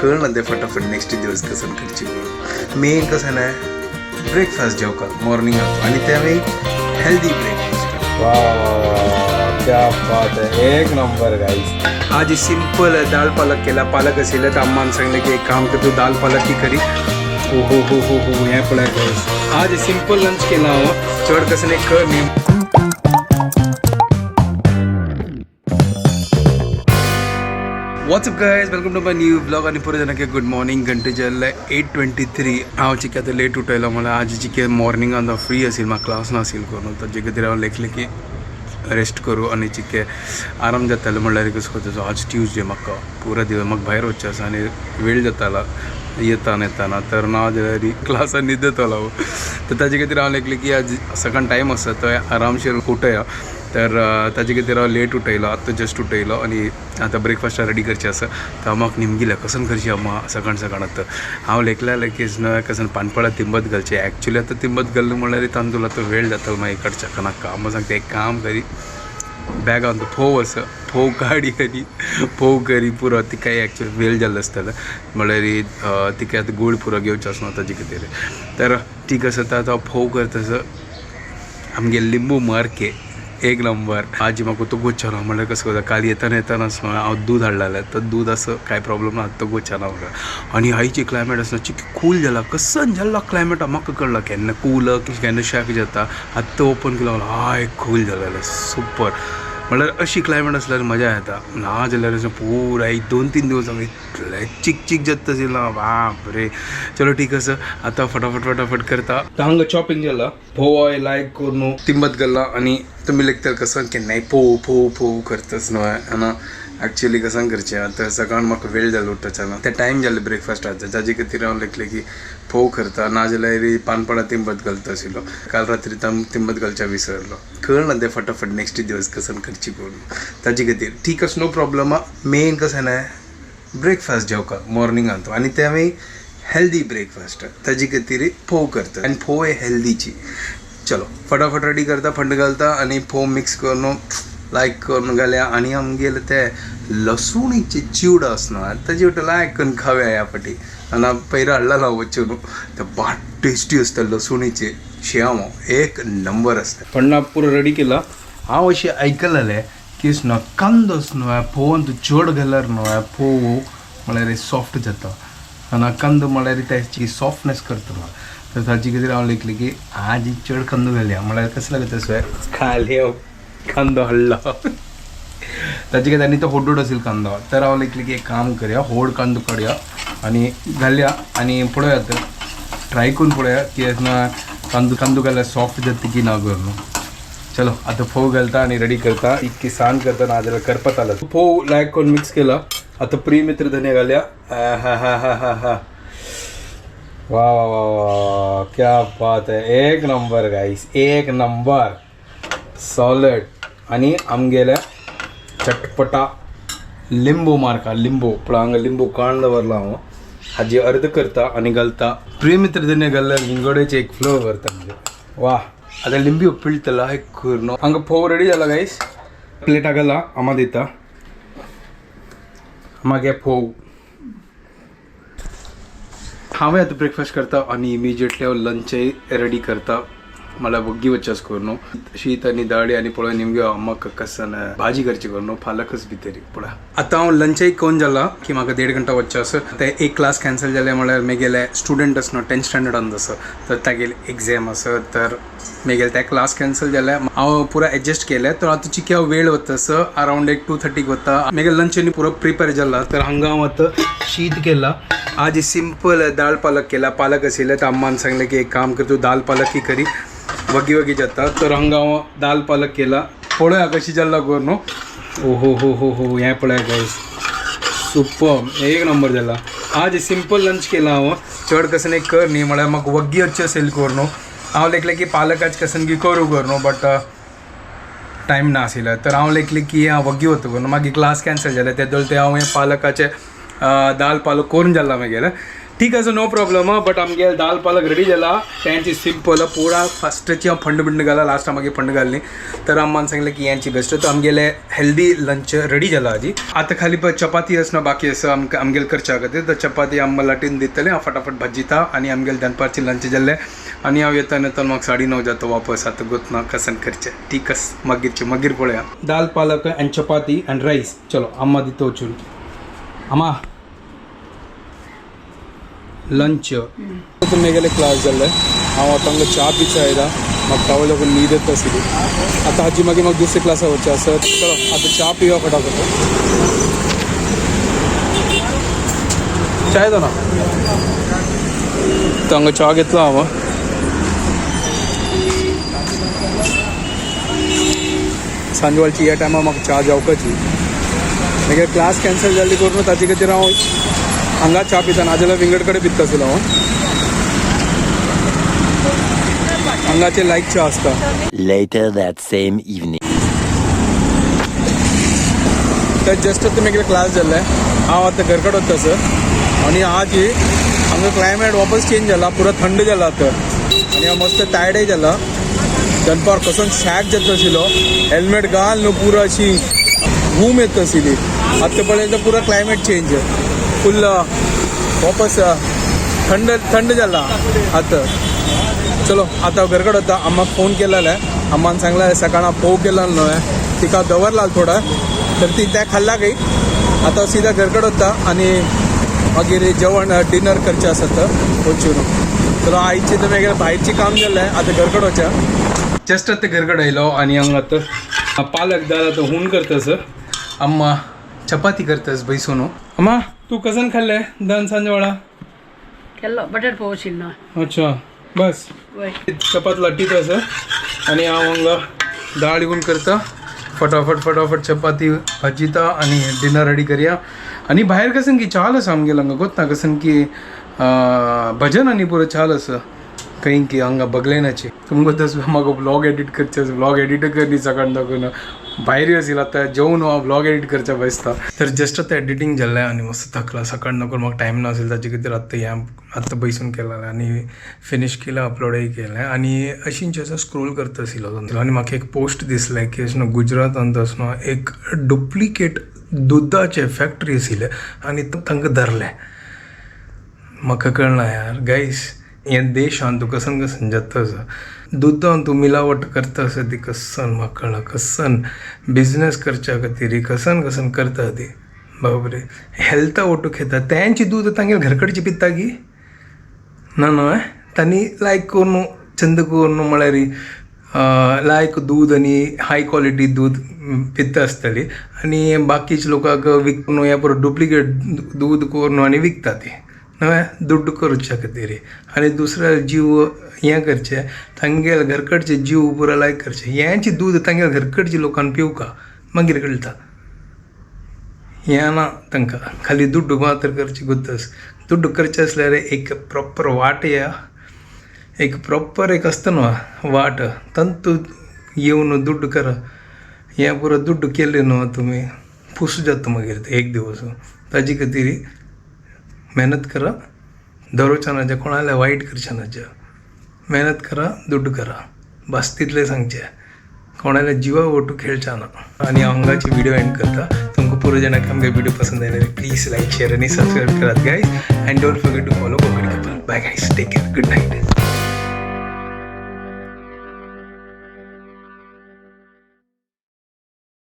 कळना ते फटाफट नेक्स्ट दिवस कसं करची करू. मेन कसं नाही ब्रेकफास्ट जेवका मॉर्निंगाक आणि त्यावेळी हेल्दी ब्रेकफास्ट. वा क्या बात आहे, एक नंबर गाईस. आज सिंपल दाल पालक केला. पालक असेल तर अम्मान सांगले की एक काम कर, तू दाल पालक ही करी. हो हो हो हो हो, हे पळय गाईस, आज सिंपल लंच केला हांव. चड कसं नाही कर न्ही. What's up guys, welcome to my new blog. आणि परत जाणां गुड मॉर्निंग. घंटे जाल्ले 8:23. हांव चिके आतां लेट उठयलो म्हणल्यार आज चिके मॉर्निंगान हांव फ्री आशिल्लो, म्हाका क्लास नाशिल्लो करून, ताजे खातीर हांव लेखलें की रेस्ट करूं आनी चिके आराम जातालो. म्हणल्यार कसो करता, आज ट्युजडे, म्हाका पुरो दिवस म्हाका भायर वचचें आसा आनी वेळ जातालो येताना येताना, तर ना जाल्यार क्लासान न्हिदतलो हांव. तर ताजे खातीर हांव लेखलें की आज सकाळ टायम आसा तो आरामशीर उठया. तर ताजे खातीर हांव लेट उठयलो, आतां जस्ट उठयलो आनी आतां ब्रेकफास्ट रेडी करचें आसा. तर म्हाका निमगिलें कसन करचें अम्मा सकाळ सकाळ. आतां हांव लेखलें लगेच न्हय कसन पानपळा तिंबत घालचें. एक्चुली आतां तिंबत घालूं म्हणल्यार तांदूळ आतां वेळ जातलो मागीर कडच्या नाका. अम्मा सांगता एक काम करी, बॅगान तो फोव आसा, फोव काडी आनी फोव करी पुरो. तिकाय एक्चुअली वेळ जाल्लो आसतलो म्हणल्यार तिका आतां गोड पुरो घेवचो आसना ताजे खातीर. तर ठीक आसा, आतां हांव फोव करता आसा. आमगे लिंबू मारके एक नंबर. आजी म्हाका तो गोच्चाना म्हणल्यार कसं करता, काल येताना येतानाच हांव दूद हाडलेलें, तर दूद असं कांय प्रॉब्लम ना, तो गोच्चाना म्हाका. आनी आयची क्लायमेट आसा चिकी कूल जाला, कसन जाला क्लायमेट म्हाका कळ्ळा, केन्ना कूल केन्ना शाक जाता. आत्तां ओपन केलो, हाय कूल जालें, सुपर. म्हणल्यार अशी क्लायमेट आसल्यार मजा येता, ना जाल्यार अशें पुरा एक 2-3 दिवस हांव इतलें चिक चिक जाता आशिल्लो, बाप रे. चलो ठीक आसा, आतां फटाफट फटाफट करता. हांगा चॉपिंग जाला, फोव लायक करून तिंबत घाला. आनी तुमी लेखता कसं केन्नाय फोव फोव फोव करताच न्हय आनी एक्चुअली कसं करचें, आतां सकाळ म्हाका वेळ जालो उठपाचो ना, ते टायम जालो ब्रेकफास्टाचो, ताजे खातीर हांव लेखलें की फोव करता, ना जाल्यार पानपळा तिंबत घालता आशिल्लो. काल रात्री तिंबत घालच्या विसरलो, कळना ते फटाफट नेक्स्ट दिवस कसं करची करून, ताजे खातीर ठीक आसा, नो प्रॉब्लम. मेन कसं नाही ब्रेकफास्ट जेवका मॉर्निंगान तो आनी ते हेल्दी ब्रेकफास्ट, ताजे खातीर फोव करता आनी फोव हे हेल्दीची. चलो फटाफट रेडी करता, फंड घालता आनी फोव मिक्स करून लायक करून घालया. आनी आमगेले ते लसुणीचे चिवडो आसना ताजे वाटे लायक करून खावया ह्या फाटी. आनी पयरा हाडला हांव वचून, ते बाट टेस्टी आसता लसुणीचे शेव, एक नंबर आसता. पण पुरो रेडी केला. हांव अशें आयकलेलें की न्हय कांदो न्हय फोवन तूं चड घाल्यार न्हय फोव म्हळ्यार सॉफ्ट जाता, आनी कांदो म्हळ्यार ताची सॉफ्टनेस करता. तर ताजे खातीर हांव लेखलें की आज चड कांदो घालया, म्हळ्यार कसो लागता सो खाली हांव कांदो हाडला ताजे खातीर. आनी तो होडोड असेल कांदो, तर हांव लेखलें की एक काम करया, होड कांदो काडया आनी घालया आनी पळोवया, तर ट्राय करून पळोवया की ना कांदो कांदो घाल्यार सॉफ्ट जाता की ना करून. चलो आतां फोव घालता आनी रेडी करता, इतकी सान करता, ना जाल्यार करपत आला. फोव लायक करून मिक्स केला. आतां प्रिय मित्र धनिया घालया. हा हा हा हा हा, वा वा वा वा, क्या बात है, एक नंबर गाईस, एक नंबर सॉलिड. आणि आमगेल्या चटपटा लिंबू मारका, लिंबू पळय हांगा लिंबू काडून दवरला हांव, हाजी अर्द करता आनी घालता. प्रिय मित्र धनिया घाल्यार विंगोड्याचे एक फ्लेवर भरता म्हणजे वा. आतां लिंबी पिळटला हे करून हांगा फोव रेडी जाला गाईस. प्लेटा घाला, आमा दिता मागे फोव. हांवें आतां ब्रेकफास्ट करता आनी इमिजिएटली हांव लंचय रेडी करता. मला वग्गी वचस करून शीत आनी दाळी आनी पळय निमगे अम्माक कसन भाजी करची करून पालकच भितर पळय. आतां हांव लंचय करून जाला की म्हाका 1.5 घंटा वचचें आसा. ते एक क्लास कॅन्सल जालें, म्हळ्यार मेगेले स्टुडंट आसा न्हू 10th स्टँडर्डान आसा, तर तागेली एग्जाम आसा, तर मेगेले ते क्लास कॅन्सल जाले. हांव पुरो एडजस्ट केलें. तर आतां चिके हांव वेळ वता आसा, अरावंड एक 2:30 वता. मेगे लंच आनी पुरो प्रिपेर जाला. तर हांगा हांव आतां शीत केला. आज सिंपल दाल पालक केला. पालक आशिल्लें तर अम्मान सांगलें की एक काम कर, तूं दाल पालक ही करी, वगी वगी जाता. तर हांगा हांव दाल पालक केला. पळोवया कशी जाला करून. ओ हो हो हो हो, हें पळय गायस, सुपर, एक नंबर जाला. आज सिंपल लंच केला हांव, चड कसं नाही कर न्ही, म्हळ्यार म्हाका वग्गी वच्चें असेल करून. हांव लेखलें की पालकाच कसन की करूं करून, बट टायम ना आशिल्लो, तर हांव लेखलें की हांव वग्गी वता करून. मागीर क्लास कॅन्सल जालें, ते दोन ते हांव हें पालकाचें दाल पालक करून जाला मागीर. ठीक आसा, नो प्रॉब्लम. बट आमगे दाल पालक रेडी जाला. त्यांची सिंपल पोळा फस्टची हांव फंड बिंड घाला, लास्ट मागीर फंड घालली. तर अम्मान सांगलें की यांची बेस्ट. तर आमगेले हेल्दी लंच रेडी जाला आजी. आतां खाली पळय चपाती आसना बाकी आसा आमकां आमगेले करच्या खातीर. तर चपाती आमकां लाटीन दितले, हांव फटाफट भाजिता आनी आमगेले दनपारची लंच जाल्लें. आनी हांव येता येता म्हाका 9:30 जाता वापस. आतां गोतना कसन करचें. ठीक आसा, मागीरचें मागीर पळया. दाल पालक अँड चपाती अँड रायस. चलो अम्मा दिता वचून. अम्मा लंच. मेगेले क्लास जाल्ले, हांव आतां हांगा च्या पिचा आयला. म्हाका तावळ लागून न्हीद येता आशिल्ली. आतां हाजी मागीर म्हाका दुसरे क्लासाक वचचें आसा. चलो आतां च्या पिया फटाफट. चाय दो ना. तर हांगा च्या घेतला हांव. सांजवालची ह्या टायमार म्हाका च्या जावपाची. मागीर क्लास कॅन्सल जाल्ली करून ताजे खातीर हांव हांगा च्या पिता, नाजाल्यार विंगड कडेन पिता आसलो हांव. हांगाचे लायक च्या आसता. Later that same evening. तर जस्ट आतां मागीर क्लास जाल्ले, हांव आतां घर कडेन वता सर. आनी आज हांगा क्लायमेट वापस चेंज जाला, पुरो थंड जाला आतां आनी हांव मस्त टायर्डय जाला. दनपार कसून शॅक जाता आशिल्लो, हेल्मेट घाल न्हू पुरो अशी घूम येता आशिल्ली. आतां पळय तर पुरो क्लायमेट चेंज, फुल वापस थंड थंड जाला आतां. चलो आता घरकडे वता. अम्माक फोन केलेला, अम्मान सांगला सकाळ फोव केला न्हय तिका दवरला थोडा, तर ती त्या खाल्ला काही. आता सीधा घरकडे वता आणि मागीर जेवण डिनर करचें आसा तर वचून. चलो आईची तर मागीर भायरची काम जालें, आतां घरकडे वच्या. जस्ट आतां घरकडे आयलो आनी हांगा आतां पालक दाल आतां हून करता सर. अम्मा चपाती करतास बैसून. अम्मा, तू कसन खाल्ले दान सांजवाळा? केल्लो बटर फोव आशिल्लो. अच्छा, बस. वय. चपात लाटीत आसा आणि हांव हांगा दाळ येवन करता. फटाफट फटाफट चपाती भाजिता आणि डिनर रेडी करया. आणि भायर कसन की चाल आसा आमगेलो हांगा गोतना कसन की भजन आनी पुरो चाल आसा खंय की हांगा बगलेनाचे. तुमकां तसं म्हाका व्लॉग एडिट करचे, व्लॉग एडिट करनी सकाळ दाखोवन भायर आशिल्लो. आतां जेवन हांव व्लॉग एडिट करच्या बसता. तर जस्ट आतां एडिटींग जाल्लें आनी मस्त थकला. सकाळ नको म्हाका टायम नासलो, ताजे खातीर आतां हें आतां बैसून केलां आनी फिनीश केलां, अपलोडय केलें. आनी अशींच असो स्क्रोल करता आशिल्लो आनी म्हाका एक पोस्ट दिसलें की अशें न्हू गुजरातांत अशें न्हू एक डुप्लिकेट दुदाचे फॅक्टरी आशिल्ले आनी तांकां धरलें. म्हाका कळना यार गायस, हे देशान तूं कसन कसन जाता आसा. दुदान तूं मिलावट करता आसा ती कसन म्हाका कळना. कसन बिजनेस करच्या खातीर कसन कसन करता ती. बाबरे, हेल्था ओटू घेता. तेंची दूद तांगेले घर कडची पिता की ना न्हय. तांणी लायक करून चंद करून म्हळ्यार लायक दूद आनी हाय क्वॉलिटी दूद पिता आसतली आनी बाकीच्या लोकांक विकून ह्या पुरो डुप्लिकेट दूद करून आनी विकता ती न्हय दुड्ड करच्या खातीर. आनी दुसऱ्या जीव हें करचें, तांगेले घरकडचे जीव पुरो लायक करचे. हेंच दूद तांगेले घरकडचे लोकांक पिवका मागीर कळटा. हें ना तांकां खाली दुड्ड मात्र करची गुद्दस. दुड्ड करचें आसल्यार एक प्रॉपर वाट या एक प्रॉपर एक आसता न्हू वाट, तंतू येवन दुड्ड करा. हें पुरो दुड्ड केलें न्हू तुमी, फूस जाता मागीर ते एक दिवस. ताजे खातीर मेहनत करा, दरोच्या नाच्या, कोणाले वायट करच्या नाच्या. मेहनत करा, दुड्ड करा, बस तितलें सांगचें. कोणाले जिवा ओटू खेळच्या ना. आनी हांव हांगाची व्हिडिओ एंड करता. तुमकां पुरो जाणांक आमगे व्हिडिओ पसंद आयले, प्लीज लायक, शेअर आनी सबस्क्रायब करात guys, and don't forget to follow Konkani Couple. Bye guys, take care, good night.